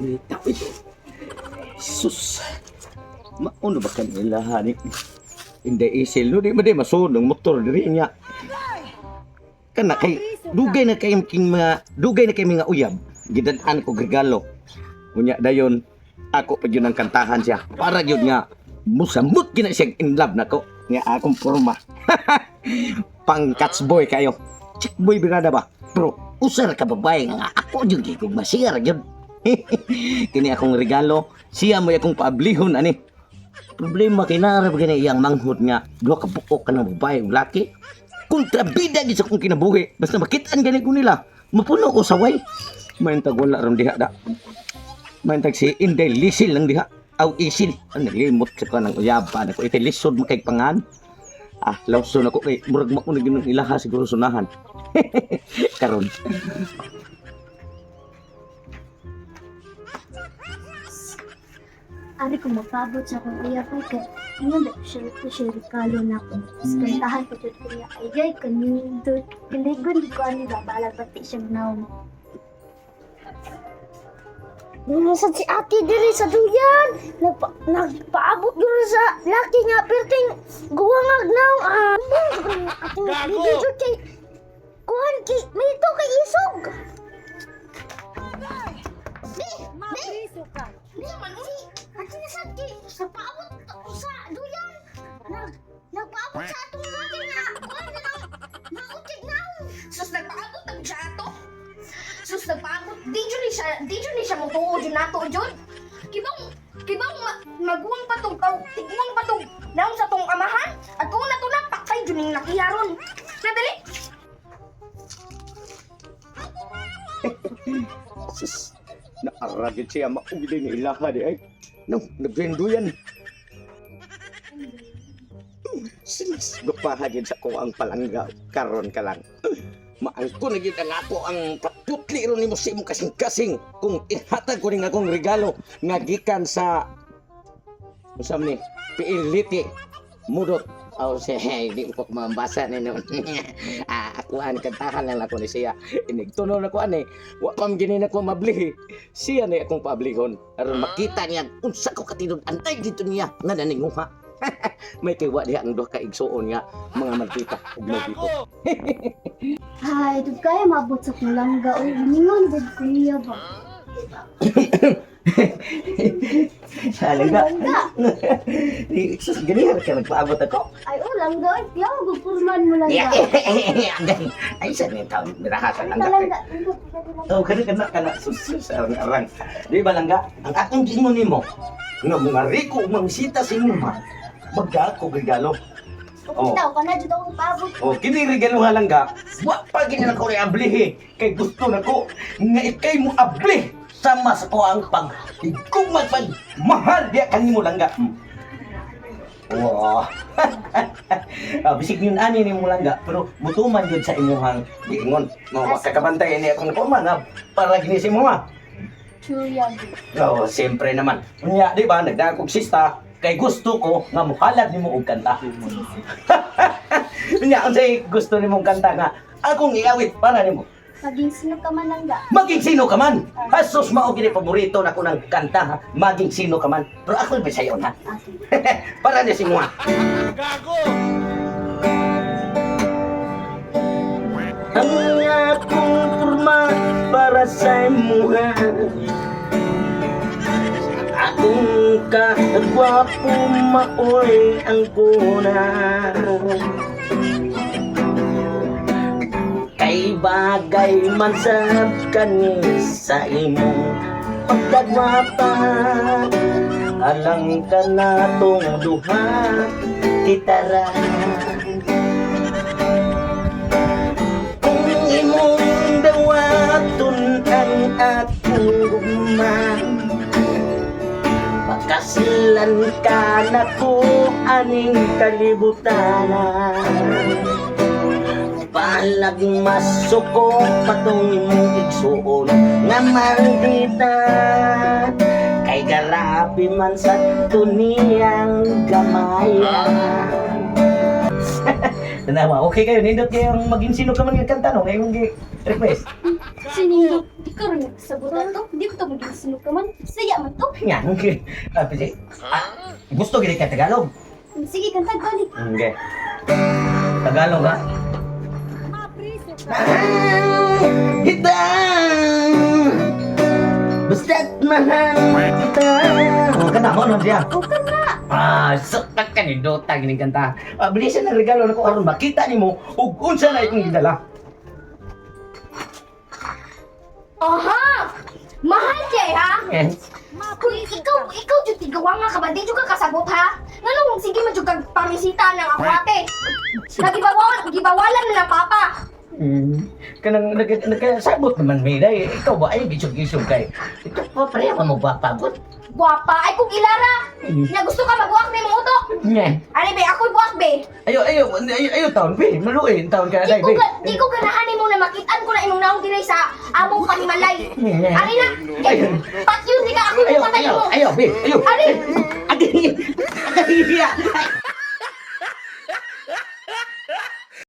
Ito. Sus. Mauno ba kanila hani? Hindi isil no di ba di masunong motor diri niya. Kana kay dugay na kay king mga dugay na kay mga uyab. Gidan-an ko regalo. Unya dayon ako pa gyud ang kantahan siya. Para gyud nga musamot gina siya in love nako nga akong porma. Pang boy kayo. Chick boy birada ba? Bro, usar ka babae nga ako jud kay kog masiyar jud. Kini akong regalo, siya mo akong paablihon ani. Problema kay naa ra ba gani iyang manghod nga duha ka buok ka ng babae ug laki. Kontrabida gid sa akong kinabuhi. Basta makitaan gani ko nila, mapuno ko saway. Mayntag wala ron diha da. Mayntag si Inday Lisil lang diha. Aw isil. Ang nalimot sa kanang uyaba nako itay lisod makay pangan. Ah, lawson ako kay murag mako na ginong ilaha siguro sunahan. Karon. Ari ko mapabot sa akong uyab ko kay ingon ba siya ko siya regalo na ko. Tapos kantahan ko jud ko niya ay gay kanindot. Kaligon di ko ani ba balag pati siya naom. Nasad si ate diri sa duyan. Nagpaabot diri sa laki nga perting guwangag naong ah. Ating bibi jud kay kuan kay may ito kay isog. Bi, bi. Ka. Di man si Ate nasad kay nagpaabot sa duyan. Nagpaabot sa atong laki nga kuan na lang nautig naong. Sus, nagpaabot ang siya ato. Sus, nagpaabot. Di jud ni siya, di jud ni siya motuo jud nato jud. Kibang kibang maguwang pa tong tao, tiguang pa tong naon sa tong amahan. At kung na to na patay jud ning lakiharon. Nadali. Sus, naaragid siya maugdi ni ilaha di ay. No, nagrenduyan. Sus, gupahagid sa ko ang palangga karon ka lang. Maangko na gyud ang ako ang kaputli ron nimo sa imong kasing-kasing kung ihatag ko ning akong regalo nga gikan sa unsa man ni piiliti mudot. Oh, si hey, di ko mambasa ni noon. Ah, ako an kantahan lang ako ni siya. Inigtuno na ko ani. Wa pa man gini na ko mablihi. Siya ni akong paablihon. Aron makita niya unsa ko katinud antay dito niya nga naninguha. May kay wa diha ang duha ka igsuon nga mga maldita ug maldito. Ay, dug kaya maabot sa akong langga. Uy, giningon jud ko niya ba. Halangga. Langga. Di sus ganihan ka nagpaabot ako. Ay, oh, langga. Ay, tiyaw, gupurman mo langga. Ay sa ni taon miraha sa Ay, langga. langga. Oh, kana kana kana sus sus arang arang. Di ba langga? Ang akong gingon nimo nga mga riko mangisita sa imong ma. Magdako regalo. Oh. Bitaw, kana jud akong paabot. Oh, kini regalo nga langga. Wa pa gini na ko ni ablihi kay gusto nako nga ikay mo abli sama sa ko ang pag higugma pag mahal diya kanimo langga. Wow. Ah, bisig yun ani ni mo langga pero mutuman gyud sa imuhang giingon. No, wa ka kabantay ini akong porma nga para gini sa imuha. Chuya. Oh, siyempre naman. Unya, di ba, nagdaan kog sista, kay gusto ko nga muhalad nimo og kanta. Unya, unsay gusto nimong kanta nga akong iawit para nimo. Maging sino ka man langga. Maging sino ka man. Hasos mao gini paborito nako ng kanta ha. Maging sino ka man. Pero ako bisayon ha. Ah, sige. Para ni si Mua. Ang akong porma para sa imuha. Akong kagwapo maoy ang kuna. Kay bagay man sab kani sa imong pagkagwapa. Alang ka na tong duha kitara. Kung imong dawaton ang akong gugma, makasilan ka na ko aning kalibutan. Palag masuko patong imong igsuon nga maldita. Kay garapi man sa tuniyang gamayan. Tanawa, okay kayo. Nindot kayong maging sino ka man yung kanta, no? Ngayong request. Sinindot. Ikaw rin nagkasabot na to. Di ko to maging ka man. Saya man to. Nga, okay. Ah, pwede. Ah, gusto gini ka Tagalog. Sige, kanta balik. Okay. Tagalog ha? Mahal kita. Basta't mahal kita. Oh, kanta mo, ano siya? Oh, kanta. Ah, sakta ka ni Dota gining kanta. Ah, bilisan ang regalo nako aron makita nimo ug unsa na ikong gidala. Aha! Mahal kay ha? Yes. Kung ikaw jud tigawa nga ka ba? Di jud ka kasabot ha? Nganong sige man jud kag pamisita ng ako ate. Nagibawalan, gibawalan na ng papa. Kanang nagkasabot naman mi day. Ikaw ba ay gisog-gisog kay. Ikaw pa pareha ka mo pagod. Gwapa, ay kung ilara. Nga gusto ka magbuwak na imong utok. Nga. Ani be, ako'y buwak be. Ayo ayo ayo ayo taon be. Maluin taon ka Di day ko be. ga, di ko ganahan mo na makitaan ko na imong naong dinay sa among panimalay. Ani na, kay patyon di ka ako Ayo patay ayo mo. ayo be. Ayo. Ani. Agi. Agi.